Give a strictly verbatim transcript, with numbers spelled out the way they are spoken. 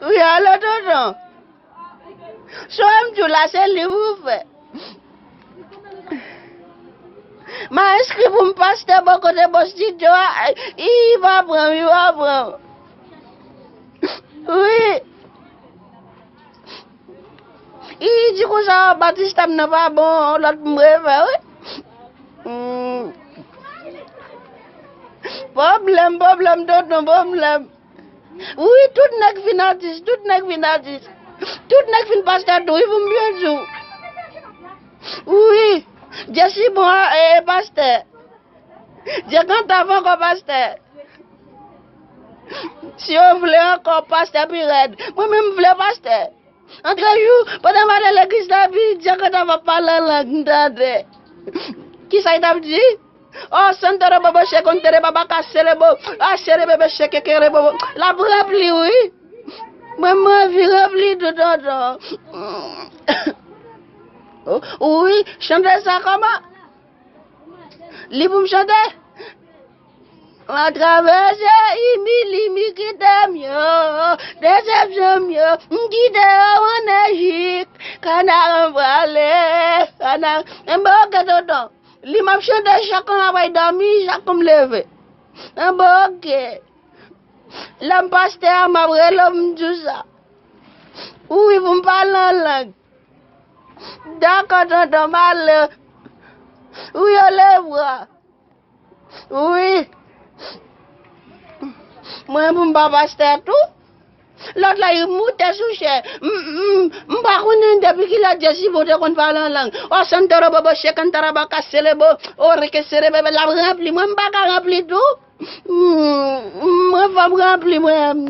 Wi, alo, tonton. Sa w ap di w la, se liv ou fè. M a enskri pou m pastè bò kote bò estidyo a. I pa pran m, i pa pran m. Wi. I di konsa, batista m nan pa bon, lòt m refè, wi. Hmm. Pwoblèm, pwoblèm, tonton, pwoblèm. Wi, tout nèg vin atis, tout nèg vin atis. Tout nèg vin pastè tou, wi, pou m byen di w. Wi, Jesi bon, e, pastè. Dyakantav ankò, pastè. Si yo vle ankò, pastè pi rèd. Mwen menm, m vle pastè. Antre jou, pandan m ale legliz la, epi dyakantav ap pale an lang, m tande. Kisa l t ap di? Oh, santoro bobo, shekontere baba, kaselebo, ashere bebe, shekekere bobo. L ap ranpli, wi. Mwen, m anvi ranpli tou, tonton. Oh, wi, chante sa kòman? Li pou m chante? M a travèse imi, imi kite m yo, desepsyon m yo, m kite yo an Ejip, kana m prale, kana, enben oke tonton, li m ap chante chak an apre dòmi, chak an m leve, enben oke, lè m pastè a m ap rele w m di w sa, wi pou m pale an lang, dakò tonton m ale, wi olevwa. Wi. Mwen pou m pa pastè tou. Lòt la, li moute sou chè. M, m, m pa konnen depi kilè Jesi bon te konn pale an lang. O santoro bobo, shekantaraba, kaselebo, o reke serebebe, l ap ranpli. Mwen, m pa ka ranpli tou. M, mwen, fò m ranpli, mwen.